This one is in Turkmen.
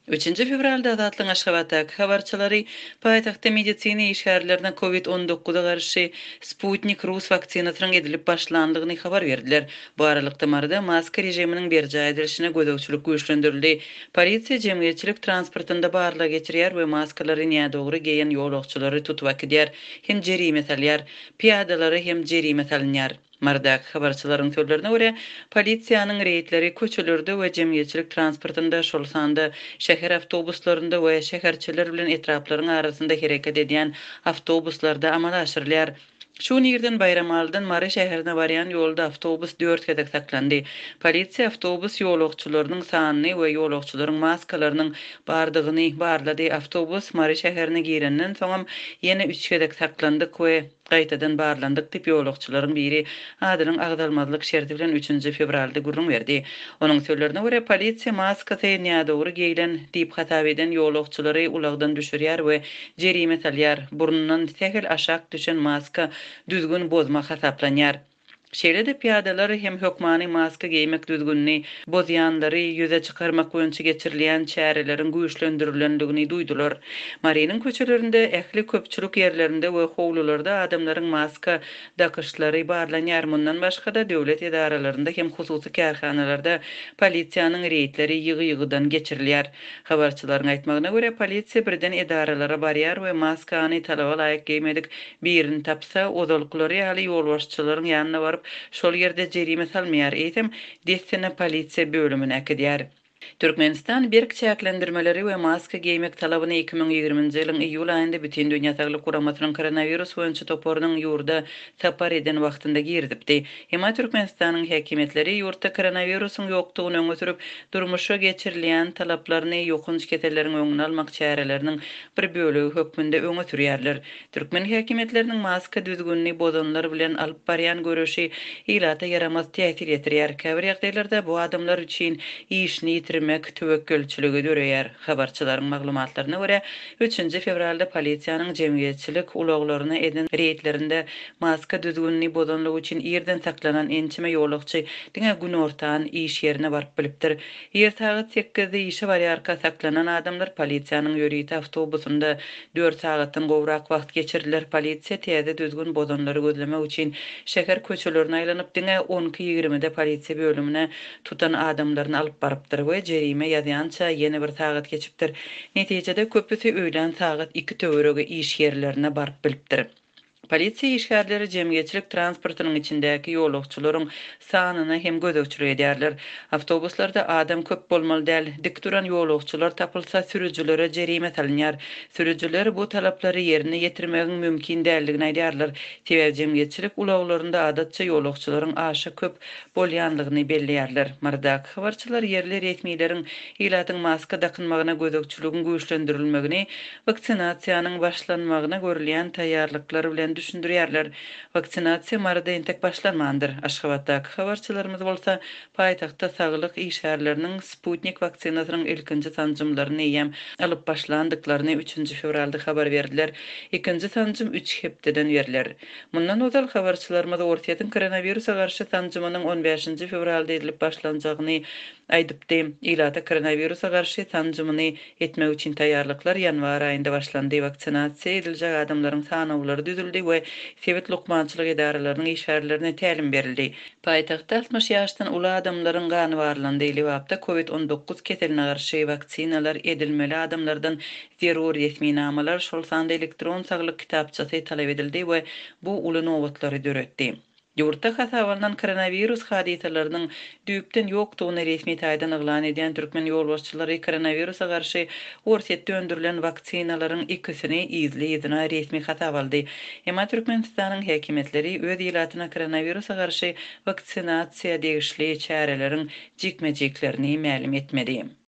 Üçünji fewralda Azatlygyň Aşgabatdaky habarçylary paýtagtda medisina işgärlerine Covid 19 garşy Sputnik rus waksinasynyň edilip başlandygyny habar berdiler. Bu aralykda Maryda maska režiminiň berjaý edilişine gözegçilik güýçlendirildi. Polisiýa jemgyýetçilik transportynda barlag geçirýär we maskalary nädogry geýen ýolagçylary tutup äkidýär hem jerime salýar. Pyýadalara hem jerime salynýar. Marydaky habarçylaryň sözlerine görä, polisiýanyň reýdleri köçelerde we jemgyýetçilik transportynda, şol sanda şäher awtobuslarynda we şäherçeler bilen etraplaryň arasynda hereket edýän awtobuslarda amala aşyrylýar. Şu gün irden Baýramalydan Mary şäherine barýan ýolda awtobus dört gezek saklandy. Polisiýa awtobus ýolagçylarynyň sanyny we ýolagçylaryň maskalarynyň bardygyny barlady. Awtobus Mary şäherine girenden soňam ýene üç gezek saklandyk we Gaýtadan barlandyk diýip, ýolagçylaryň biri adynyň agzalmazlyk şerti bilen üçünji fewralda gürrüň berdi. Onuň sözlerine görä, polisiýa maskasy nädogry geýlen diýip hasap eden ýolagçylary ulagdan düşürýär we jerime salýar, burnundan sähel aşak düşen maska düzgün bozma hasaplanýar. Şeýle-de pyýadalar hem hökmany maska geýmek düzgünini bozýanlary ýüze çykarmak boýunça geçirilýän çäreleriň güýçlendirilendigini duýdular. Marynyň köçelerinde, ähli köpçülik ýerlerinde we howlularda adamlaryň maska dakyşlary barlanýar. Mundan başga-da, döwlet edaralarynda hem hususy kärhanalarda polisiýanyň reýdleri ýygy-ýygydan geçirilýär. Habarçylaryň aýtmagyna görä, polisiýa birden edaralara barýar we maskany talaba laýyk geýmedik birini tapsa, ozalkylary ýaly ýolbaşçylaryň ýanyna baryp, şol ýerde jerime salmaýar, eýsem, dessine polisiýa bölümine äkidýär. Türkmenistan berk çäklendirmeleri we maska geýmek talabyny 2020-nji ýylyň iýul aýynda Bütindünýä Saglyk Guramasynyň koronawirus boýunça toparynyň ýurda sapar eden wagtynda girizipdi. Emma Türkmenistanyň häkimiýetleri ýurtda koronawirusyň ýokdugyny öňe sürüp, durmuşa geçirilýän talaplaryny ýokanç keselleriň öňüni almak çäreleriniň bir bölegi hökmünde öňe sürýärler. Türkmen häkimiýetleriniň maska düzgünini bozanlar bilen alyp barýan göreşi ilata ýaramaz täsir ýetirýär. Käbir ýagdaýlarda bu adamlar üçin işini ýitirmek töwekgelçiligi döreýär. Habarçylaryň maglumatlaryna görä, üçünji fewralda polisiýanyň jemgyýetçilik ulaglaryna eden reýdlerinde maska düzgünini bozanlygy üçin irden saklanan ençeme ýolagçy diňe günortan iş ýerine baryp bilipdir. Ir sagat sekizde işe barýarka saklanan adamlar polisiýanyň ýörite awtobusynda dört sagatdan gowrak wagt geçirdiler. Polisiýa täze düzgün bozanlary gözlemek üçin şäher köçelerine aýlanyp, diňe on iki ýigrimide polisiýa bölümine tutan adamlaryny alyp barypdyr we jerime ýazýança ýene bir sagat geçipdir. Netijede köpüsi öýlän sagat iki töweregi iş ýerlerine baryp bilipdir. Polisiýa işgärleri jemgyýetçilik transportynyň içindäki ýolagçylaryň sanyna hem gözegçilik edýärler. Awtobuslarda adam köp bolmaly däl, dik duran ýolagçylar tapylsa sürüjilere jerime salynýar. Sürüjiler bu talaplary ýerine ýetirmegiň mümkin däldigini aýdýarlar. Sebäbi jemgyýetçilik ulaglarynda adatça ýolagçylaryň aşa köp bolýanlygyny belleýärler. Marydaky habarçylar ýerli resmileriň ilatyň maska dakynmagyna gözegçiligiň güýçlendirilmegini waksinasiýanyň başlanmagyna görülýän taýýarlyklar bilen düşündirýärler. Waksinasiýa Maryda entek başlanmandyr. Aşgabatdaky habarçylarymyz bolsa paýtagtda saglyk işgärleriniň Sputnik waksinasynyň ilkinji sanjymlaryny eýýäm alyp başlandyklaryny üçünji fewralda habar berdiler. Ikinji sanjym üç hepdeden berler. Mundan ozal, habarçylarymyz Orsýetiň koronawirusa garşy sanjymynyň on bäşinji fewralda edilip başlanjagyny aýdypdy. Ilata koronawirusa garşy sanjymyny etmek üçin taýýarlyklar ýanwar aýynda başlandy. Waksinasiýa ediljek adamlaryň sanawlary düzüldi we sebit lukmançylyk edaralarynyň işgärlerine tälim berildi. Paýtagtda 60 ýaşdan uly adamlaryň gany barlandy. Lebapda Covid 19 keseline garşy waksinalar edilmeli adamlardan Zerur resminamalar, şol sanda elektron saglyk kitapçasy talap edildi we bu uly nobatlary döretdi. Ýurtda hasaba alnan koronawirus hadysalarynyň düýpden ýokdugyny resmi taýdan yglan edýän türkmen ýolbaşçylary koronawirusa garşy Orsýetde öndürilen waksinalaryň ikisini yzly-yzyna resmi hasaba aldy. Emma Türkmenistanyň häkimiýetleri öz ilatyna koronawirusa garşy waksinasiýa degişli çäreleriň jikme-jiklerini mälim etmedi.